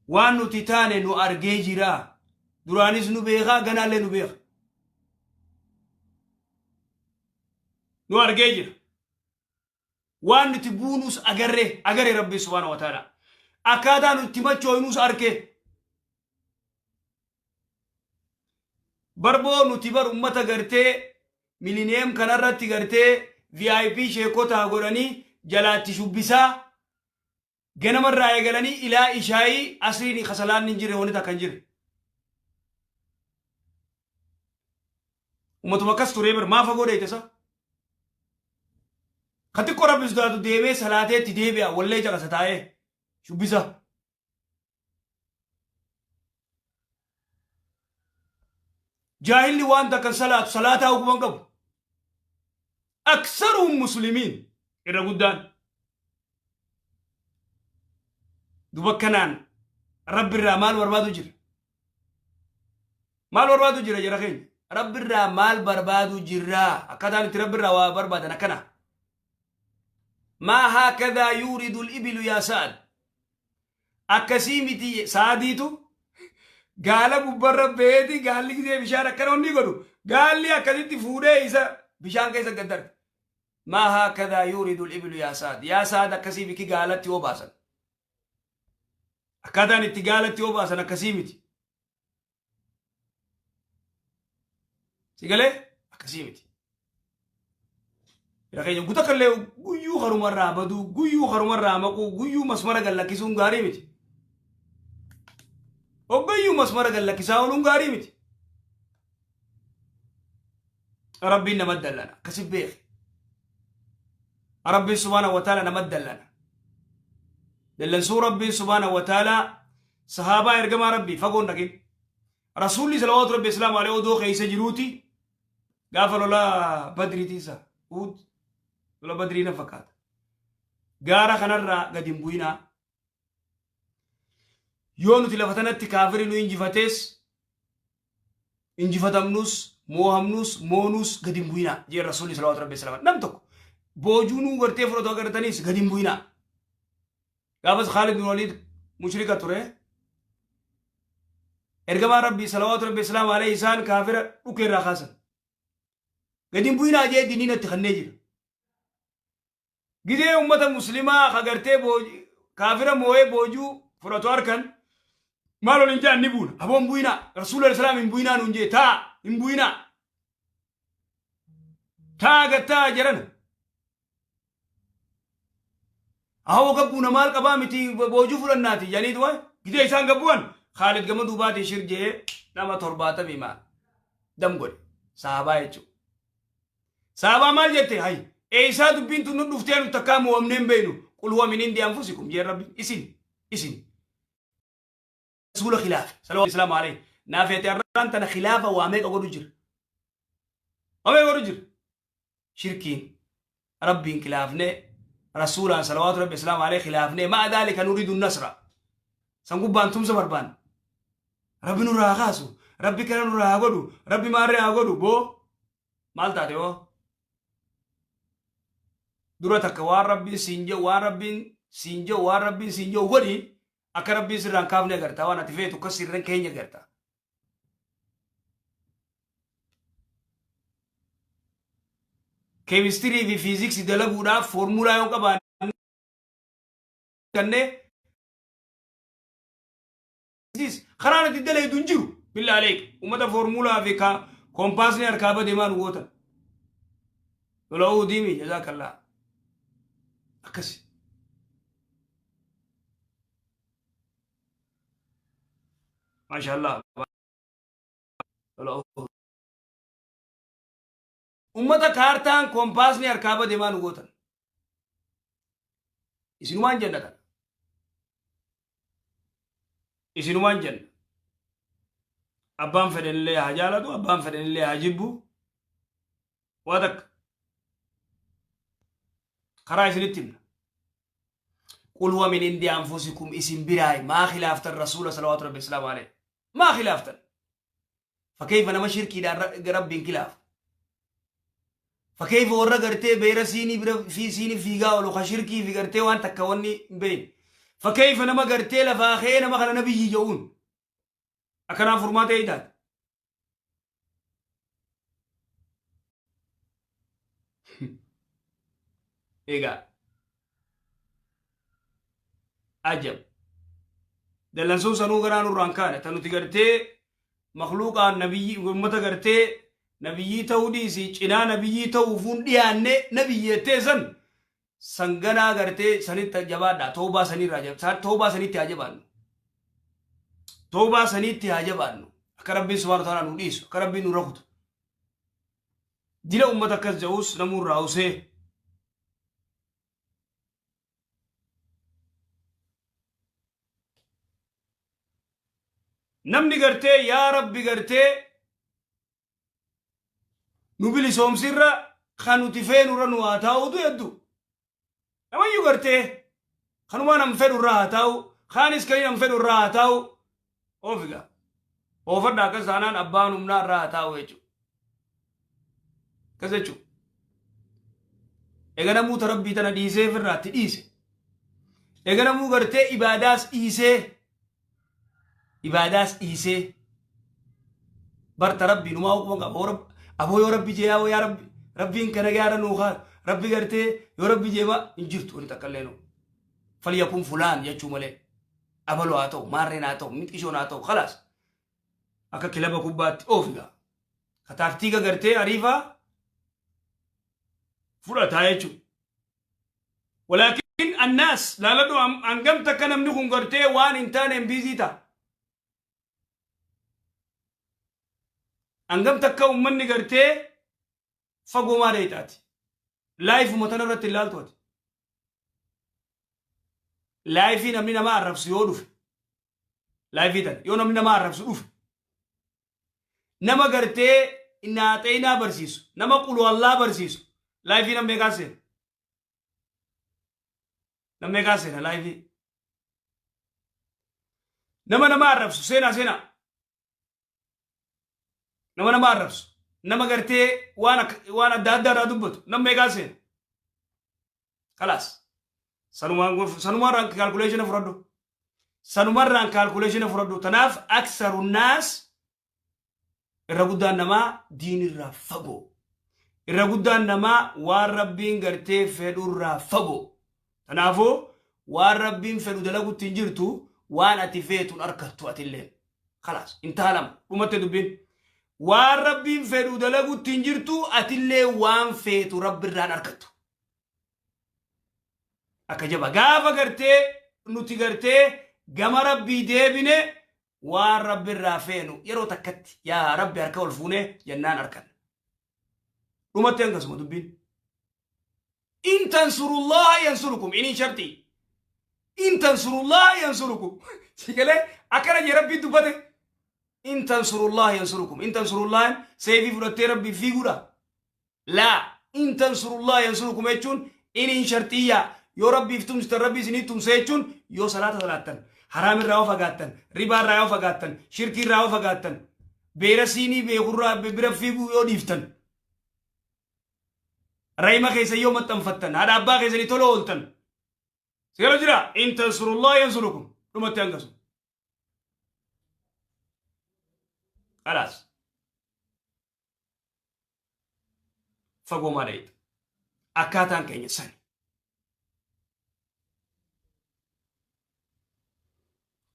Waan nuti taane nu argee jira. Duraanis nu beekaa, ganaallee nu beeka. Nu argee jira. Waan nuti buunus agarree, agare Rabbi subhaanahu wa ta'ala. Akkaataa nuti machooynus arke. Barboo nuti bar ummata gartee miliniyeem kanarratti gartee VIP sheekotaa godhanii jalaatti shubbisaa ganamarraa eegalanii ilaa ishaayii asriin kasalaanni hin jirre wanni takka hin jirre. Ummatuma akkas turee bar maa fagoo dheeyte sa? Ka xiqqoo rabbi sodaatu deemee salaatee itti deebi'a wallee caqasa taa'ee shubbisa. Jaahilli waan takka hin salaatu salaataa hukuma hin qabu. Aksaruhum muslimiin irra guddaan. Duba kanaan rabbi irraa maal barbaadu jira? Maal barbaadu jira jara keenya? Rabbi irraa maal barbaadu jirra? Akkaataan itti rabbi irraa waa barbaadan akkana. Maa haakadhaa yuuridu ibilu yaa sa'ad. Akkasii miti saadiitu gaala gubbarra beeti gaalli gisee bishaan akkana onni godhu gaalli akkasitti fuudhee isa bishaan keessa gad darbe. Maa haakadhaa yuuridu ibilu yaa sa'ad. Yaa sa'ad akkasii biki gaalatti obaasan. Akkaataan itti gaalatti obaasan akkasii miti. Si galee akkasii miti. Jara keenya guta kallee guyyuu karumarraa baduu, guyyuu karumarraa maquu, guyyuu masmara gad lakkisuun gaarii miti. Hoggayyuu masmara gad lakkisaa ooluun gaarii miti. Rabbiin nama dallana akkasi beeki. Rabbiin subhaana wa ta'ala nama dallana. Dallansuu Rabbiin subhaana wa ta'ala Sahaabaa ergamaa Rabbii fagoon dhaqin. Rasuulli salawaatu Rabbi islaamu alayhi odoo keessa jiruuti gaafa lola badriitii isa Uhud lola badrii na fakkaata. Gaara kanarraa gadi hin bu'inaa. Yoo nuti lafa tanatti kaafirri nu injifatees injifatamnus moohamnus moonuus gadi hin bu'inaa jee Rasuulli salawaatu Rabbi islaamu nam tokko boojuu nuu gartee fudhatu agartaniis gadi hin bu'inaa. Gaafas Khaalid bin Waliid mushrika ture. Ergamaan Rabbii salawaatu Rabbi islaam alayhi isaan kaafira dhukkee irraa kaasan. Gadi hin bu'inaa jee diniin itti kannee jira. Gizee ummata muslimaa ka gartee kaafira moo'ee boojuu fudhatu harkan maal ol hin jaan ni buuna. Aboo hin bu'inaa. Rasuula islaam hin bu'inaa nuun jee taa hin bu'inaa. Taa gattaa jedhan. Ahoo gabbuuna maal qabaa miti boojuu fudhannaati jedhanii du'a gidee isaan gabbu'an Khaalid gama duubaatiin shir je'ee nama torbaatamii maal dam godhe sahabaa jechuudha. Sahabaa maal jette hay eeysaa dubbiin tun nu dhuftee nu takkaa mo'amnee hin beeknu qul huwa min indi anfusikum jeen rabbi isin isin rasuula khilaafe salawaa islaamu alayhi naafeete arraan tana khilaafa waa meeqa godhu jira waa meeqa godhu jira shirkiin rabbiin khilaafnee rasuulaan salawaatu rabbi islaamu alayhi khilaafnee ma'a daalika nuriidu nasra san gubbaan tumsa barbaanna rabbi nurraa haa kaasu rabbi kana nurraa haa godhu rabbi maarree haa godhu boo maal taate hoo dura takka waan rabbiin siin jedhu waan rabbiin siin jedhu waan rabbiin siin jedhu godhi akka rabbiin sirraan kaafne agarta waan ati feetu akka sirran keenya agarta keemistirii fi fiiziksii dalaguudhaaf foormulaa yoo qabaanne karaan itti dalaydu hin jiru billaa aleek ummata foormulaa fi koompaasni harkaa bade maal gootan lola uhudiimi jazaakallaa akkasi maashaallah lola uhud ummata kaartaan koompaasni harkaa bade maal gootan isinumaan jenna kana isinumaan jenna abbaan fedhenillee haa jaalatu abbaan fedhenillee haa jibbu waa takka karaa isinitti himna qul huwa min indi anfusikum isin biraay maa khilaaftan rasuula salawaatu rabbi islaamu alayhi maa khilaaftan Fakkeeyfa nama shirkiidhaan Rabbiin kilaafu. Fakkeeyfa warra gartee beera siinii bira fi siinii fiigaa oolu ka shirkii fi gartee waan takka wanni hin beekne. Fakkeeyfa nama gartee lafaa ka'ee nama kana nabiyyi jedhuun akkanaan furmaata eeydaati. Egaa ajab dallansuun sanuu garaa nurraan kaane ta nuti gartee makluuqaan nabiyyi ummata gartee nabiyyii ta'uu dhiisi cinaa nabiyyii ta'uufuun dhiyaanne nabiyyi jettee san sanganaa gartee sanitti jabaadha. Toobaa sanirraa toobaa sanitti haa jabaannu, toobaa sanitti haa jabaannu, akka Rabbiin subhaana ta'ala nu dhiisu, akka Rabbiin nu rakutu. Dila ummata akkas jedhus namuu irraa usee namni gartee yaa Rabbi gartee nu bilisoomsirra kan nuti feenurra nu haa taa'utu hedduu. Namayyuu gartee kanumaa nam fedhu irraa haa taa'u, kaanis kan nam fedhu irraa haa taa'u. Oofiga oofadha akkas taanaan abbaan humnaa irraa haa taa'u jechuudha. Akkas jechuudha. Egaa namuu ta Rabbii tana dhiisee ofirraatti dhiise. Egaa namuu gartee ibaadaas dhiisee, ibaadaas dhiisee barta Rabbii numaa hukuman qaba. Aboo yoo Rabbi jee, yaa Rabbi, Rabbiin kana gaara nuu haa Rabbi gartee yoo Rabbi jee ma hin jirtu wani takka illee nu. Falyakun fulaan jechuu malee abaloo haa ta'u, maarreen haa ta'u, mixishoon haa ta'u, khalaas. Akka kilaba kubbaatti oofigaa. Ka taaktiika gartee ariifaa fudhataa jechuudha. Walaakin annaas laaladhu, hangam takka namni kun gartee waan hin taaneen busy ta'a. Hangam takka uummanni gartee fagoo maa deeyxaati. Live-uma tana irratti ilaaltu ati. Live namni nama arrabsu yoo dhufe. Live tana yoo namni nama arrabsu dhufe. Nama gartee naaxeenaa barsiisu, nama quluwallaa barsiisu. Live nama meeqaa seena? Nama meeqaa seena live? Nama nama arrabsu seenaa seenaa. Nama nama arrabsu, nama gartee waan adda addaa irraa dubbatu nama meeqaa seena? Kalaas. Sanumaan calculation fudhadhu. Sanumarraan calculation fudhadhu. Tanaaf aksaru naas, irra guddaan namaa diinirraa fagoo. Irra guddaan namaa waan Rabbiin gartee fedhurraa fagoo. Kanaafuu waan Rabbiin fedhu dalagutti hin jirtu, waan ati feetun argattu atilleen. Kalaas intaalama dhumatte dubbiin. Waan Rabbiin fedhu dalagutti hin jirtu, atillee waan feetu Rabbirraan argattu. Akka jaba gaafa gartee nuti gartee gama Rabbii deebine, waan Rabbirraa feenu yeroo takkatti yaa Rabbi harka ol fuunee jennaan arganna. Dhumatti hangasuma dubbiin. In tansurullaha yansurukum inin shartii. In tansurullaha yansurukum. Sigalee akkana jee Rabbiin dubbate. In tansurullaha yansurukum. In tansurullaha seefii fudhattee Rabbii fiiguudha. Laa, in tansurullaha yansurukum jechuun inin sharxiyyaa, yoo Rabbiif tumsitan Rabbi isinii tumsa jechuun, yoo salaata salaattan, haraam irraa yoo fagaattan, ribaa irraa yoo fagaattan, shirkii irraa yoo fagaattan, beera siinii beekurraa bira fiiguu yoo dhiiftan, rayima keessa yoo maxxanfattan, haadha abbaa keessanii tola ooltan. Seera jira. In tansurullaha yansurukum. Dhumatti hangasu. Khalaas. Fagoo maa dhayita? Akkaataan keenya sani.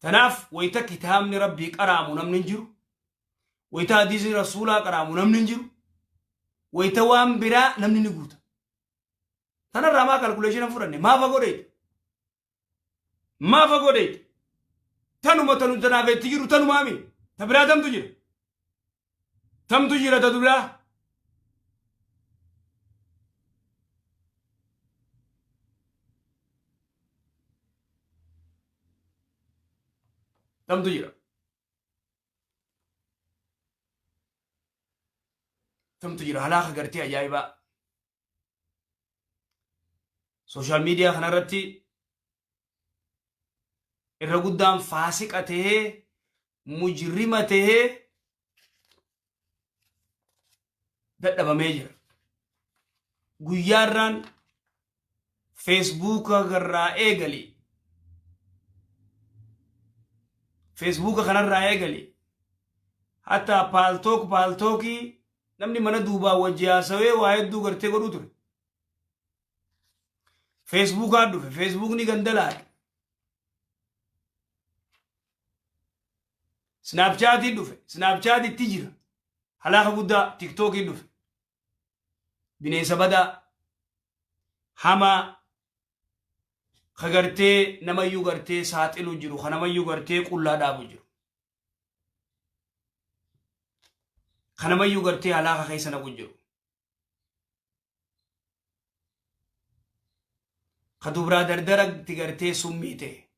Tanaaf wayita kitaabni Rabbii qaraamu namni hin jiru. Wayita hadiisni Rasuulaa qaraamu namni hin jiru. Wayita waan biraa namni ni guuta. Tanarraa maa calculation fudhanne? Maa fagoo dhayita? Maa fagoo dhayita? Tanuma tanu tanaaf itti jiru tanumaami. Ta biraa tamtu jira. Tamtu jira ta duraa. Tamtu jira. Tamtu jira halaaka gartee ajaa'ibaa. Social media kanarratti irra guddaan faasiqa tahee, mujrima tahee dadhabamee jira. Guyyaarraan Facebooka garraa eegali. Feesbuuka kanarraa eegali. Hatta Paltalk Paltalkii namni mana duubaa wajji haasawee waa hedduu gartee godhuu ture. Feesbuukaan dhufe. Feesbuukni ganda laaqe. Snapchatiin dhufe. Snapchatitti jira. Halaaka guddaa TikTokiin dhufe. Bineensa badaa hamaa ka gartee namayyuu gartee saaxilu jiru ka namayyuu gartee qullaa dhaabu jiru. Ka namayyuu gartee halaaka keessa naqu jiru. Ka dubraa dardaratti gartee summii ta'e.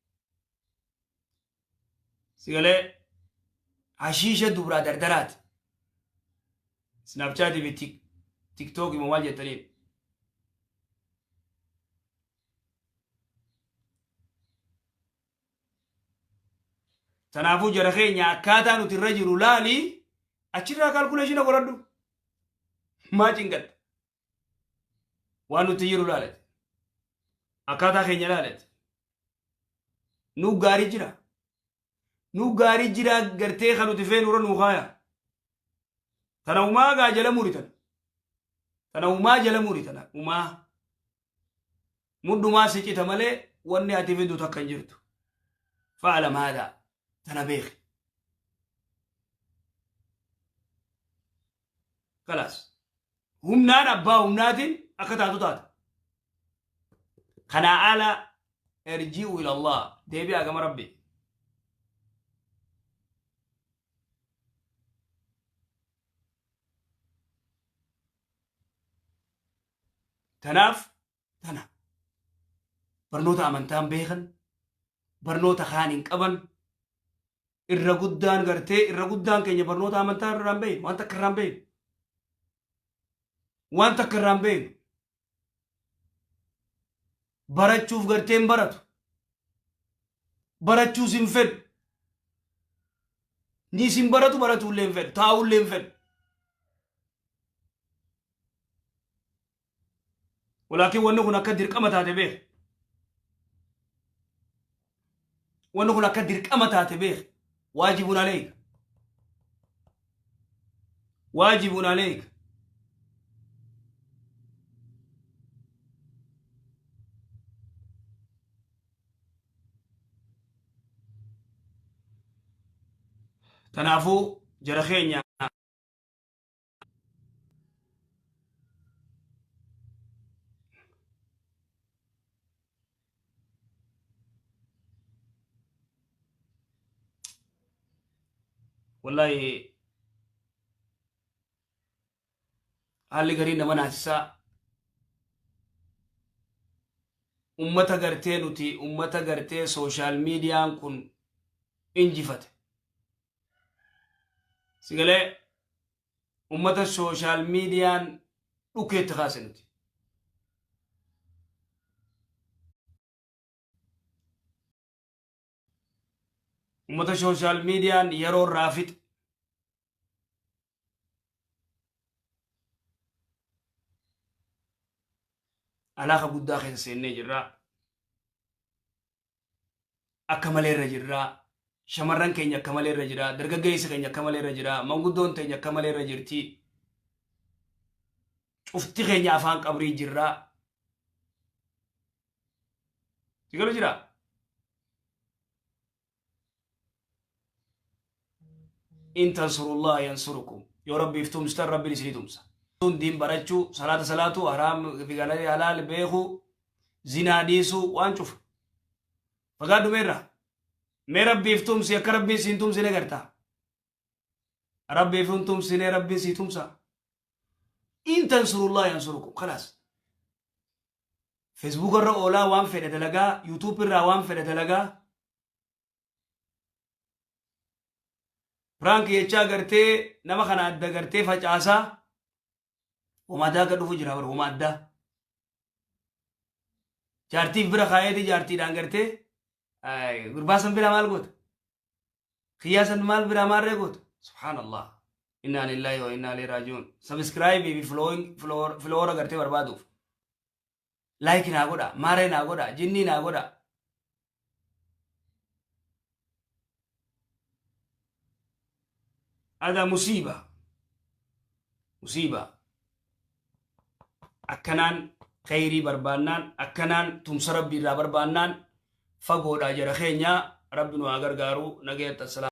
Sigalee hashiisha dubraa dardaraati. Snapchatii fi TikTok immoo maal jettaniin? Tanaafuu jara keenya akkaataa nuti irra jiru laali achirraa calculation godhadhu. Maa cinqatta? Waan nuti jiru laalati. Akkaataa keenya laalati. Nu gaarii jira. Nu gaarii jira gartee kan nuti feenu irra nuu kaaya. Tana umaa gaa jala muri tana. Tana umaa jala muri tana umaa. Mudhumaa si cita malee wanni ati fidu takka hin jirtu. Fa'alam haadaa tana beeki. Kalaas. Humnaan abbaa humnaatiin akka taatu taata. Kanaa ala irji'u ila Allah deebi'aa gama Rabbi. Tanaaf tana barnoota amantaan beekan barnoota kaan hin qaban irra guddaan gartee irra guddaan keenya barnoota amantaa irraa hin beeknu, waan takka irraa hin beeknu, waan takka irraa hin beeknu. Barachuuf gartee hin baratu, barachuus hin fedhu, ni isin baratu baratuullee hin fedhu, taa'ullee hin fedhu. Walaakin wanni kun akka dirqama taate beek. Wanni kun akka dirqama taate beek. Waajibun aleeyka. Waajibun aleeyka. Kanaafuu jara keenya Wallahi haalli garii nama naasisaa. Ummata gartee nuti ummata gartee social miidiyaan kun injifate. Sigalee ummata social miidiyaan dhukeetti kaase nuti. Ummata social miidiyaan yeroo irraa fixe. Alaaka guddaa keessa seennee jirra. Akka malee irra jirra. Shamarran keenya akka malee irra jira. Dargaggeessi keenya akka malee irra jira. Manguddoon teenya akka malee irra jirti. Cufti keenya afaan qabrii jirra. Si galu jira? In tansurullah yansurukum. Yoo Rabbiif tumsitan Rabbiin isinii tumsa. Diin barachuu, salaata salaatuu, haraam fi halaal beekuu, zinaa dhiisuu waan cufa. Fagaadhu meerra. Mee Rabbiif tumsi akka Rabbiin siin tumsine gartaa. Rabbiif hin tumsine Rabbiin sii tumsa. In tansurullah yansurukum. Kalaas. Facebook irra oolaa waan fedhe dalagaa, YouTube irraa waan fedhe dalagaa. Prank jechaa gartee nama kana adda gartee facaasaa. Homa addaa akka dhufu jira bara homa addaa. Jaartiif bira kaayeeti jaartiidhaan gartee gurbaa san bira maal goota? Kiyyaa san maal biraa maarree goota? Subhaanallah. Innaa lillahi wa innaa ilaihi raaji'uun. Subscribe fi follower gartee barbaaduuf. Like naa godha, maaree naa godha, jinnii naa godha. Ada musiiba. Musiiba. Akkanaan kheyrii barbaannaan, akkanaan tumsa Rabbii irraa barbaannaan fagoodhaa jara keenya. Rabbi nu haa gargaaru. Nagayatti, assalaam.